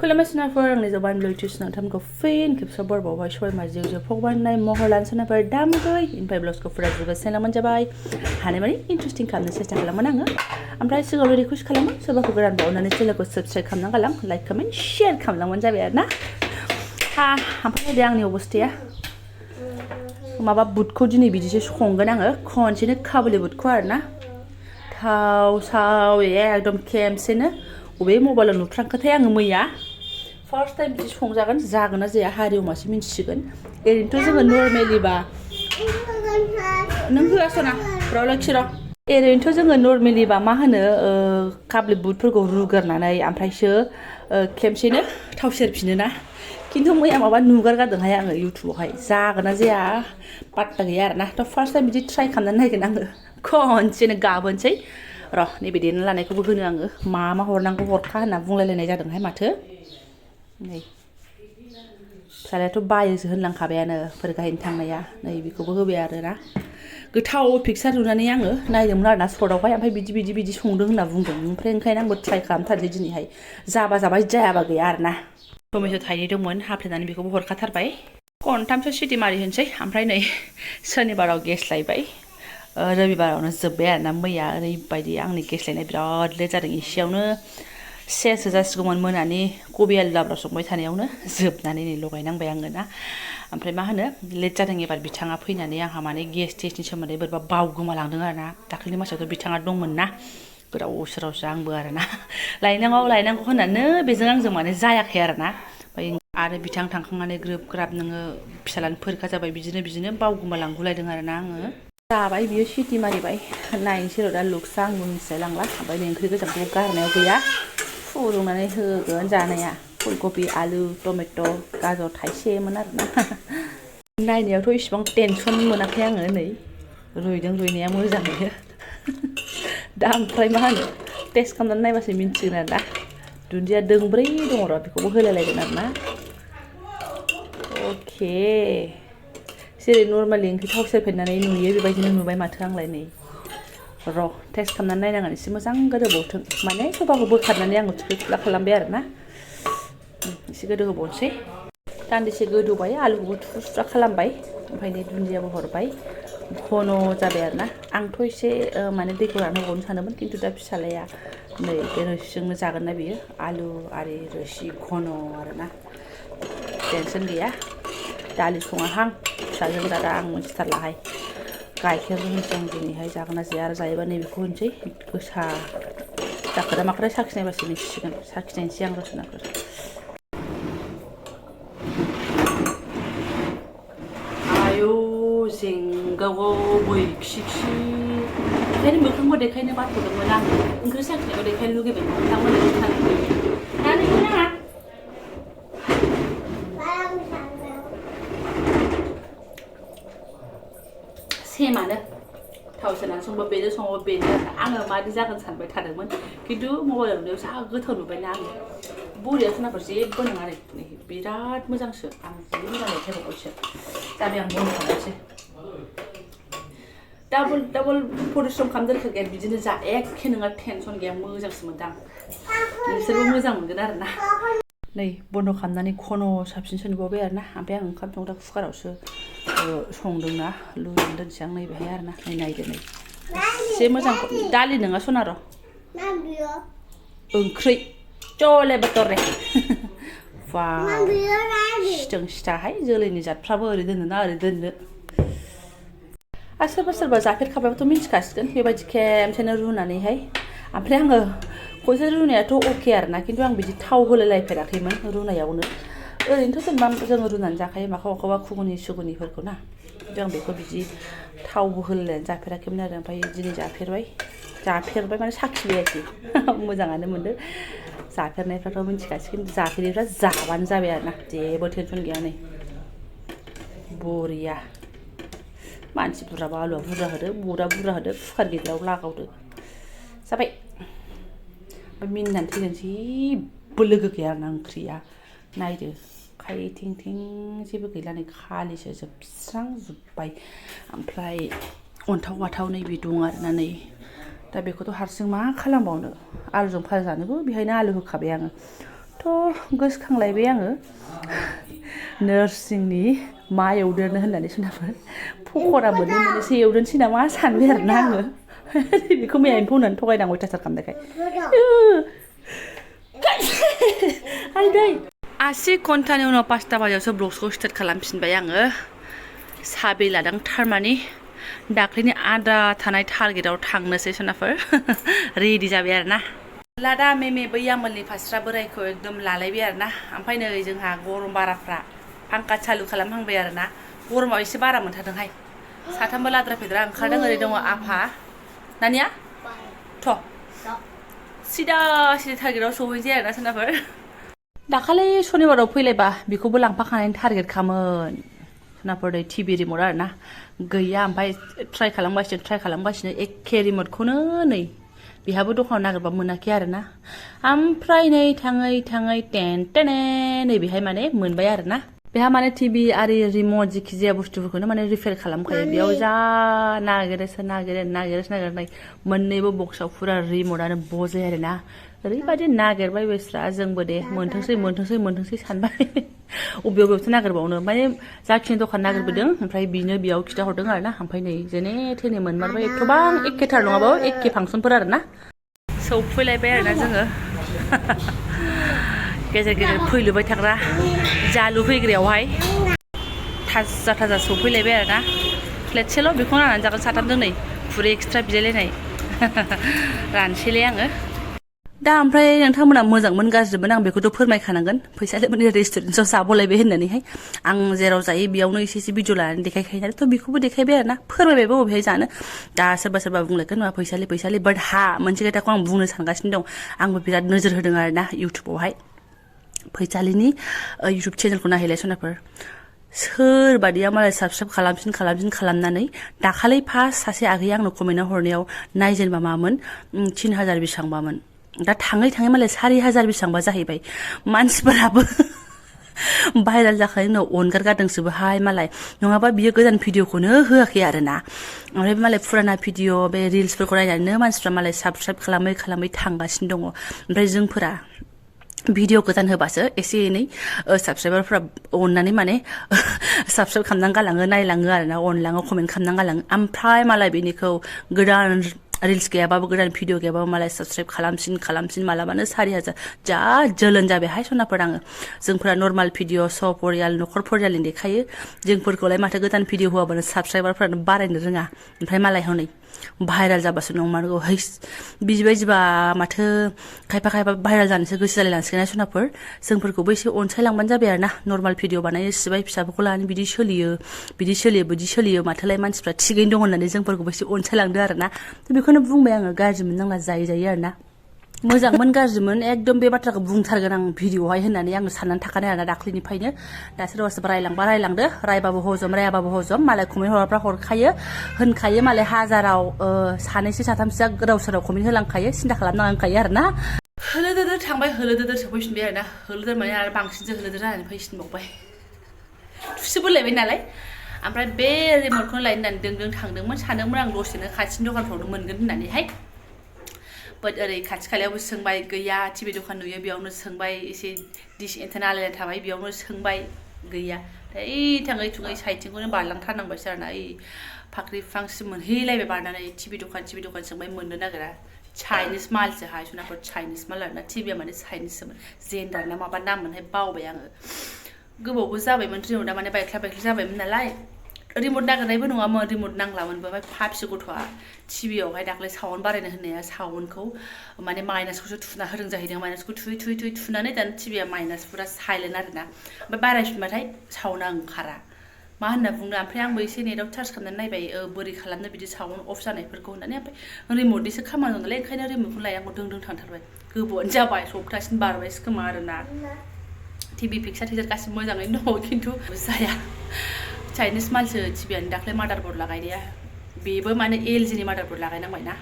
खुलुमबाय सिनाफोर आंनि जबान ब्लुटुथ नोंथांमोनखौ फिन खेबसेबाव बरबावबाय सबाय माजियाव जो फगबाननाय महर लानो सोनाफोर दामगै इनफाय ब्लाउसखौ फुरा जुगासेलामोन जाबाय हानायमानि इन्टारेस्टिं खालामनो सेस्था खालामोन आङो ओमफ्राय सिगाङाव रिकुवेस्ट खालामो सोरबाखौ गोदान बावनानै चेनेलखौ साबस्क्राइब खालामना गालां लाइक कमेन्ट शेयार खालामलांबानो जाबाय आरोना ओमफ्राय दे आंनि अबस्थाया माबा बुटखौ दिनै बिदिसो संगोन आङो खनसेनो काबुलि बुटखौ आरोना थाव साव एकदम खेमसेनो बबे मबाइलाव नुफ्रांखोथाय आङो मैया फार्स्ट टाइम बिदि संजागोन जागोन ना जाया हारि अमासो मिन्थिसिगोन ओरैनोथ' जोङो नर्मेलिबा नों होआसना रावलायखिर' ओरैनोथ' जोङो नर्मेलिबा मा होनो काबुलि बुटफोरखौ रुगारनानै ओमफ्रायसो खेमसेनो थाव सेरफिनो ना खिन्थु मैया माबा नुगारगारदोंहाय आङो इउटुबावहाय जागोन ना जाया पात्ता गैया आरोना थ' फार्स्ट टाइम बिदि ट्राइ खालामनानै नायगोन आङो खनसेनो गाबोनसै र' नैबे देना लानायखौबो होनो आङो मा हरनांगौ हरखा होनना बुंलायलायनाय जादोंहाय माथो नै फिसालायाथ' बायोसो होनलांखाबायानो फोरगाहैनो थांनाया नै बेखौबो होबाय आरोना गोथाव पिकचार नुनानै आङो नायदोंमोन आरोना सर्टआवहाय ओमफ्राय बिदि संदों होनना बुंदों ओमफ्राय ओंखायनो आंबो ट्राइ खालामथारसै दिनैहाय जाबा जाबाय जायाबा गैया आरोना टमेट' थाइनै दंमोन हाफ्लेनानै बेखौबो हरखाथारबाय खनथामसो सिटि मारि होनसै ओमफ्राय नै शनिबाराव गेस लायबाय रबिबारावनो जोब्बाय आरोना मैया ओरैबायदि आंनि गेस लायनाया बिराद लेट जादों एसेयावनो सेसो जासिगौमोन मोनानि कबि आलु लाब्रा संबाय थानायावनो जोबनानै नै लगायनांबाय आङो ना ओमफ्राय मा होनो लेट जादों एबार बिथाङा फैनानै आंहा माने गेस टेस्टनि सोमोन्दै बोरैबा बावगोमालांदों आरोना दाखालिनि मासावथ' बिथाङा दंमोन ना गोदाव सोरावसो आंबो आरोना लायनांगौ होननानै बेजों आंजों माने जायाखै आरोना ओमफ्राय आरो बिथां थांखांनानै ग्रोब ग्राब नोङो फिसालानि फोरखा जाबाय बिदिनो बावगोमालांगुलायदों आरोना आङो जाबाय बियो सिटि मारिबाय नायनोसै र' दा लुक्सा आंबो मिथिलायलांला ओमफ्राय नै ओंख्रि गोजांखौ गारनायाव गैया फुदुंनानै होगोन जानाया फुलकबि आलु टमेट' गाजर थाइसेमोन आरोना नायनायावथ' इसिबां टेनसन मोनाखै आङो नै रुइदों रुइनाया मोजाङैनो दा ओमफ्राय मा होनो टेस्ट खालामनानै नायबासो मिन्थिगोन आरो दा दुन्दिया दोंब्रै दङ र' बेखौबो होलायलायगोन आरोना अके जेरै नर्मेलि ओंख्रि थाव सेरफेरनानै नुयो बेबायदिनो नुबाय माथो आंलाय नै र' टेस्ट खालामनानै नायनांगोन एसे मोजां गोदौबावथों माने सबाखौ बोखारनानै आङो थुख्ला खालामबाय आरोना एसे गोदौ होबावनोसै दान्दिसे गोदौबाय आलुखौबो थुख्रा खालामबाय ओमफ्राय नै दुन्दियाबो हरबाय घन' जाबाय आरोना आंथ' एसे माने दैखौ रानहोबावनो सानोमोन खिन्थु दा फिसालाया नै बे रोसिजोंनो जागोन ना बियो आलु आरि रोसि घन' आरोना टेनसन गैया दालि सङाहां फिसाजों दा आं मिथिथारलाहाय गाइखेरबो होनसै आं दिनैहाय जागोन ना जाया आरो जायोबा नैबेखौ होनसै गोसा जाखोदा माखोदा साखिनायबासो मिथिसिगोन साखिनायनोसै आं रसनाफोर आयौ जेंगावगौ बैखि ओंखायनो मोखांखौ देखायनो बाथ'दोंमोन आं ओंख्रि साखिनायखौ देखायनो लुगैबाय नोंथांमोननो थानाय नाङा सेमानो थाव सोनानै संबा बेनो आङो मादि जागोन सानबाय थादोंमोन खिन्थु मबाइलाव नुनायाव जा गोथाव नुबायना आङो बरिया सोनाफोर जेबो नङा आरो बिराद मोजांसो आं जि मोजां मोनथारबावबायसो दा बे आं बन्द खालामसै डाबल परिश्रम खालामदों गैया बिदिनो जा एखे नङा टेनसन गैया मोजांसो मोनदां नोंसोरबो मोजां मोनगोन आरोना नै बन्द खालामनानै खन' साबसिनसो नुबावबाय आरोना ओमफ्राय आं ओंखाम संग्रा कुकारावसो संदोंना लुनानै दोनसै आं नैबेहाय आरोना नै नायदो नै एसे मोजां दालि नङा सना र' ओंख्रै चले बतरे वाव सिथों सिथाहाय जोलैनि जातफ्राबो ओरै दोननो ना ओरै दोननो आरो सोरबा जाफेरखाबायबाथ' मिन्थिखासिगोन बेबायदि खेमसेनो रुनानैहाय ओमफ्राय आङो खनसे रुनायाथ' अके आरोना खिन्थु आं बिदि थाव होलायलायफेराखैमोन रुनायावनो ओरैनोथ' जेनेबा जोङो रुनानै जाखायो माखौबा खुगुनिफोरखौ ना खिन्थु आं बेखौ बिदि थावबो होलायनानै जाफेराखैमोन आरो ओमफ्राय दिनै जाफेरबाय माने साखिबाय आरोखि मोजाङानो मोनदों जाफेरनायफ्राथ' मिन्थिखासिगोन जाफेरैफ्रा जाबानो जाबाय आरोना जेबो टेनसन गैया नै बरिया मानसि बुरजाबा आलुआ बुरजा होदो बुटआ बुरजा होदो कुकार गिदिराव लागावदो जाबाय ओमफ्राय मिनिनानै थैगोन जेबो लोगो गैया आरोना ओंख्रिया नायदो खायथिं थिं जेबो गैला नै खालिसो जोबस्रांजोब्बाय ओमफ्राय अन्थाव बाथाव नैबे दं आरोना नै दा बेखौथ' हारसिं मा खालामबावनो आलुजों भाजा जानोबो बेहायनो आलु होखाबाय आङो गोसोखांलायबाय आङो नोरसिंनि मा एवदेरनो होननानै सोनाफोर पक'रा मोननैसो एवदेरनोसै नामा सानबाय आरोना आङो बेखौ मैया एम्फौ होननानै थगायनांगौ अयथासार खालामनायखाय आइदै 80 घन्टानि उनाव 5टा बाजियावसो ब्लगखौ स्टार्ट खालामफिनबाय आङो साबि लादों थारमानि दाख्लैनि आद्रा थानाय टारगेटआव थांनोसै सोनाफोर रेडि जाबाय आरोना लादा मेमे बै आमोलनि फास्रा बोरायखौ एकदम लालायबाय आरोना ओमफ्राय नै जोंहा गरम बाराफ्रा फांखा चालु खालामहांबाय आरोना गरमाव एसे बारा मोनथारदोंहाय साथामबो लाद्रा फेद्रा ओंखारदों ओरै दङ आफा नानिया थ' सिदा टारगेटआव सहैनोसै आरोना सोनाफोर दाखालि सनिबाराव फैलायबा बेखौबो लांफाखानायनि टारगेट खामोन सोनाफोर नै टिभि रिमट आरोना गैया ओमफ्राय ट्राइ खालामगासिनो एखे रिमटखौनो नै बेहाबो दखानाव नागिरबा मोनाखै आरोना ओमफ्राय नै थाङै टेन नै बेहाय माने मोनबाय आरोना बेहा माने टिभि आरि रिमट जिखि जाया बुस्थुफोरखौनो माने रिफेर खालामखायो बेयाव जा नागिरनाय मोननैबो बक्सआव फुरा रिमटआनो बजाय आरोना ओरैबायदि नागिरबाय बेस्रा जोंबो दे मोनथोंसै सानबाय अबेयावसो नागिरबावनो माने जाखिनि दखान नागिरबोदों ओमफ्राय बिनो बेयाव खिथाहरदों आरोना ओमफ्राय नै जेने थेने मोनमारबाय एथबां एखेथार नङाबाबो एखे फांसनफोर आरोना सौफैलायबाय आरोना जोङो गेजेर फैलुबाय थाग्रा जालु फैग्रायावहाय थाजा सौफैलायबाय आरोना प्लेटसेल' बेखौ नायनानै जागोन साथामजों नै खुरै एक्सट्रा बिलायलायनाय रानसैलाय आङो दा ओमफ्राय नोंथांमोना मोजांमोन गाज्रिमोन आं बेखौथ' फोरमायखानांगोन फैसालि माने रेस्टुरेन्टआव जाबावलायबाय होननानैहाय आं जेराव जायो बेयावनो एसे भिडिअ लानानै देखायखायो नालाय थ' बेखौबो देखायबाय आरोना फोरमायबायबो बबेहाय जानो दा सोरबा बुंलायगोन नङा फैसालि बाट हा मोनसे खोथाखौ आं बुंनो सानगासिनो दं आंबो बिराद नोजोर होदों आरोना इउटुबावहाय फैसालिनि इउटुब चेनेलखौ नायहैलाय सनाफोर सोरबादिया मालाय साबसक्राइब खालामनानै दाखालि फार्स्ट सासे आगैया आंनो कमेन्टआव हरनायाव नायजेनबा मामोन 3000 बेसेबांबामोन दा थाङै मालाय 4000 बेसेबांबा जाहैबाय मानसिफोराबो भाइरेल जाखांनायनि उनाव अनगारगारदोंसोबोहाय मालाय नङाबा बियो गोदान भिडिअखौनो होआखै आरोना ओमफ्राय मालाय फुराना भिडिअ बे रिल्सफोरखौ नायनानैनो मानसिफ्रा मालाय साबसक्राइब खालामै थांगासिनो दङ ओमफ्राय जोंफोरा भिडिअ गोदान होबासो एसे एनै साबसक्राइबारफ्रा अननानै माने साबसक्राइब खालामनानै गालाङो नायलाङो आरोना अनलाङो कमेन्ट खालामनानै गालाङो ओमफ्राय मालाय बेनिखौ गोदान रिल्स गैयाबाबो गोदान भिडिअ गैयाबाबो मालाय साबसक्राइब खालामसिन मालाबानो 4000 जा जोलोन जाबायहाय सनाफोर आङो जोंफोरा नर्माल भिडिअ सपरियाल न'खर फरियालनि देखायो जोंफोरखौलाय माथो गोदान भिडिअ होआबानो साबसक्राइबारफ्रानो बारायनो रोङा ओमफ्राय मालाय हनै भाइरेल जाबासो नंमारगौ हैस बिदिबायदिबा माथो खायफा भाइरेल जानोसो गोसो जालायलांसिगोन सनाफोर जोंफोरखौबो एसे अनसायलांबानो जाबाय आरोना नर्माल भिडिअ बानायो सिबाय फिसाफोरखौ लानानै बिदि सोलियो माथोलाय मानसिफ्रा थिगैनो दं होननानै जोंफोरखौबो एसे अनसायलांदो आरोना बेखौनो बुंबाय आङो गाज्रि मोननांला जायो आरोना मोजांमोन गाज्रिमोन एकदम बे बाथ्राखौ बुंथारगोन आं भिडिअआवहाय होननानै आङो साननानै थाखानाय आरोना दाख्लैनिफ्रायनो दा सोरबा रायलांदो रायबाबो हजम रायाबाबो हजम मालाय कमेन्ट हरग्राफ्रा हरखायो होनखायो मालाय हाजाराव सानैसो साथामसोआ गोदाव सोराव कमेन्ट होलांखायो सिन्था खालामनाङा होनखायो आरोना होलोदोदो थांबाय होलोदोदो सफैफिनबाय आरोना होलोदोर माने आरो बांसिनसो होलोदोर जानानै फैफिनबावबाय थुसोबोलायबाय नालाय ओमफ्राय बे रिमटखौनो लायनो होननानै दों थांदोंमोन सानदोंमोन आं दसेनो खाथिनि दखानफ्रावनो मोनगोन होननानैहाय बाट ओरै खाथि खालायावबो सोंबाय गैया टिभि दखान नुयो बेयावनो सोंबाय एसे डिश एन्टेना आलायना थाबाय बेयावनो सोंबाय गैया थाङै थुङै साइडथिंखौनो बारलांथारनांबायसो आरोना फाख्रि बिफांसिम मोनहैलायबाय बारनानै टिभि दखान सोंबाय मोननो नागिरा चाइनिस मालसो हायसनाफोर चाइनिस माल आरोना टिभिया माने चाइनिससोमोन जेन्डार ना माबा नाम मोनहाय बावबाय आङो गोबावबो जाबायमोन रिमटआ माने बायख्ला जाबायमोन नालाय रिमट नागिरनायबो नङामोन रिमट नांलामोनबो ओमफ्राय फाफिसो गथ'आ टिभियावहाय दाख्लै साउन्ड बारायनो होननाया साउन्डखौ माने माइनासखौसो थुना होदों जाहैदों माइनासखौ थुयै थुनानै दाना टिभिया माइनास फुरा साइलेन्ट आरोना ओमफ्राय बारायफिनबाथाय साउन्डआ ओंखारा मा होनना बुंनो ओमफ्राय आंबो एसे नेटआव चार्ज खालामनानै नायबाय बोरै खालामनो बिदि साउन्ड अफ जानायफोरखौ होननानै ओमफ्राय रिमटनिसो खामानि दं नालाय ओंखायनो रिमटखौ लायांगौ दों थांथारबाय गोबावानो जाबाय सप्तासेनि बारबायसो खोमा आरोना टिभि पिक्सार गासिबो मोजाङैनो दङ खिन्थु जाया चाइनिस मालसो टिभियानो दाख्लै मादारबर्ड लागायनाया बेबो माने एलजिनि मादारबर्ड लागायनांबायना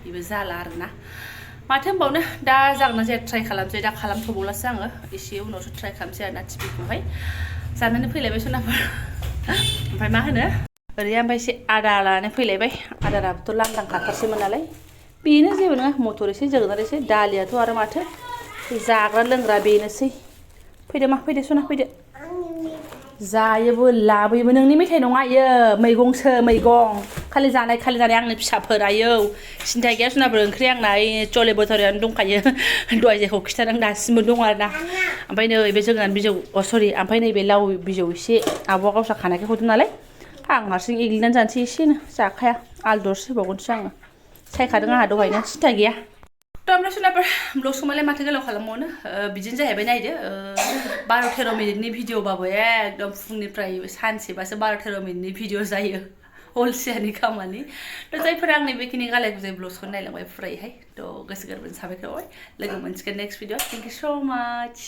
बेबो जाला आरोना माथो होनबावनो दा जागोनना जाया ट्राइ खालामसै दा खालामथ'बावलासो आङो एसे उनावसो ट्राइ खालामसै आरोना टिभिखौहाय जानानै फैलायबाय सोनाफोर ओमफ्राय मा होनो ओरै ओमफ्राय एसे आदा लानानै फैलायबाय आदाराबोथ' लांदां खाथारसैमोन नालाय बेनो जेबो नङा मटर एसे जोगोनार एसे दालियाथ' आरो माथो जाग्रा लोंग्रा बेनोसै फैदो मा फैदो सना फैदो जायोबो लाबोयोबो नोंनि मेथाइ नङा इयो मैगंसो मैगं खालि जानाय आंनि फिसाफोर आयौ सिन्था गैया सनाफोर ओंख्रि आंना चले बथारियानो दंखायो दहाय जेखौ खिथादों दासिमबो दं आरोना ओमफ्राय नै बे जोगोनार बिजौ सरि ओमफ्राय नैबे लाव बिजौ एसे आब'आ गावस्रा खानायखाय हरदों नालाय आं हारसिं एग्लिनानै जानोसै एसेनो जाखाया आलु दरसे होबावगोनसो आङो सायखादों आंहा दहायनो सिन्था गैया थ' ओमफ्राय सोरनाफोर ब्लग समालाय माथो गोलाव खालामबावनो बिदिनो जाहैबाय नायदो 12-13 मिनिटनि भिडिअ'बाबो एकदम फुंनिफ्राय सानसेबासो 12-13 मिनिटनि भिडिअ' जायो अलसियानि खामानि थ' जायफोरा आंनि बेखिनि गालाय गुजाय ब्लग्सखौ नायलांबाय फुरायैहाय थ' गोसो गोरबोनि साबायखर बावबाय लोगो मोनसिगोन नेक्स्ट भिडिअ थेंक इउ स' माच